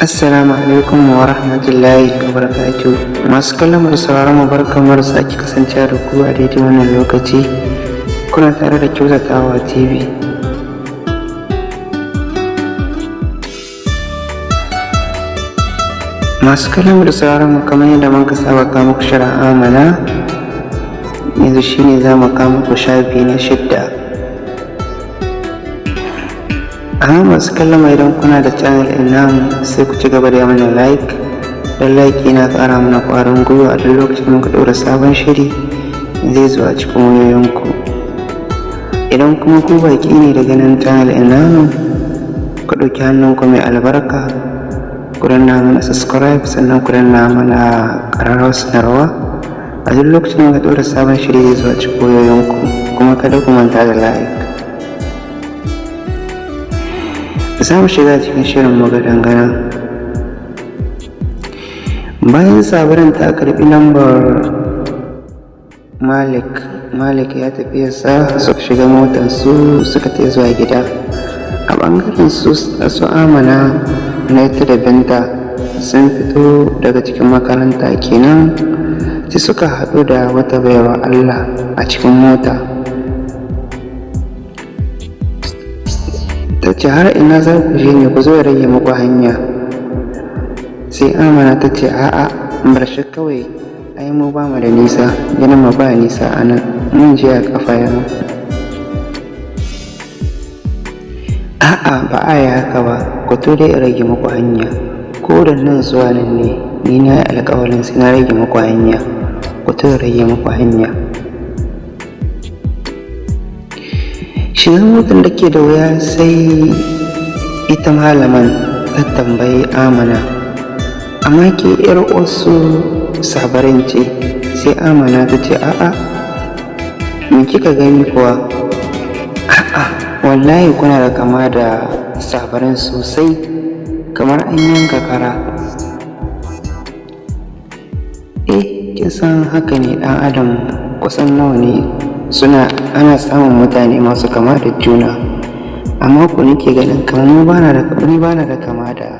Assalamu alaikum wa rahmatullahi wa barakatuh. Masu kallon mu da sauraron mu, barkanmu da sake kasancewa da ku a daidai wannan lokaci. Kuna tare da Kyautatawa TV. Masu kallon mu da sauraron mu, kamar yadda muka saba kawo muku shirin Amana, yanzu shine za mu kawo muku shafi na 6. Amma masu kallon mu, idan kuna da channel ɗin namu, sai ku ci gaba da mana like, don like yana ƙara mana ƙwarin gwiwa. A duk lokacin da muka ɗora sabon shiri, zai zo a cikin wayoyinku. Idan kuma ku baƙi ne daga nan channel ɗin namu, ku ɗauki hannunku mai albarka, ku danna mana subscribe, sannan ku danna mana ƙararrawar sanarwa. A duk lokacin da muka ɗora sabon shiri, zai zo a cikin wayoyinku. Kuma kada ku manta da like. Za mu shiga cikin shirin mu gadan-gadan. Bayan Sabirin ta karɓi lambar Malik, Malik ya tafi sa suka shiga motar su, suka tafi zuwa gida. A ɓangaren su su Amana na ita da Binta sun fito daga cikin makaranta kenan, sai suka haɗu da wata baiwa Allah a cikin mota. Ta ce, "Har ina za ku je ne? Ku zo ya rage muku hanya." Sai Amana ta ce, "A'a, bar shi kawai, ai mu ba mu da nisa, gidan mu ba nisa a nan, mun je a kafa yamma." "A'a, ba a yi haka ba, ku to dai rage muku hanya, ko da nan zuwa nan ne, ni na yi alƙawarin sai na rage muku hanya, ku to rage muku hanya." Shiga motar da ke da wuya, sai ita malaman ta tambayi Amana, "Amma ke yar wasu Sabarin ce?" Sai Amana ta ce, "A'a, me kika gani kuwa?" "A'a, wallahi kuna da kama da Sabarin sosai, kamar an yanka kara." "Eh, kin san haka ne, ɗan adam kusan nawa ne suna ana samun mutane masu kama da juna, amma ku nake ganin kamar mu bana da ni bana da kama da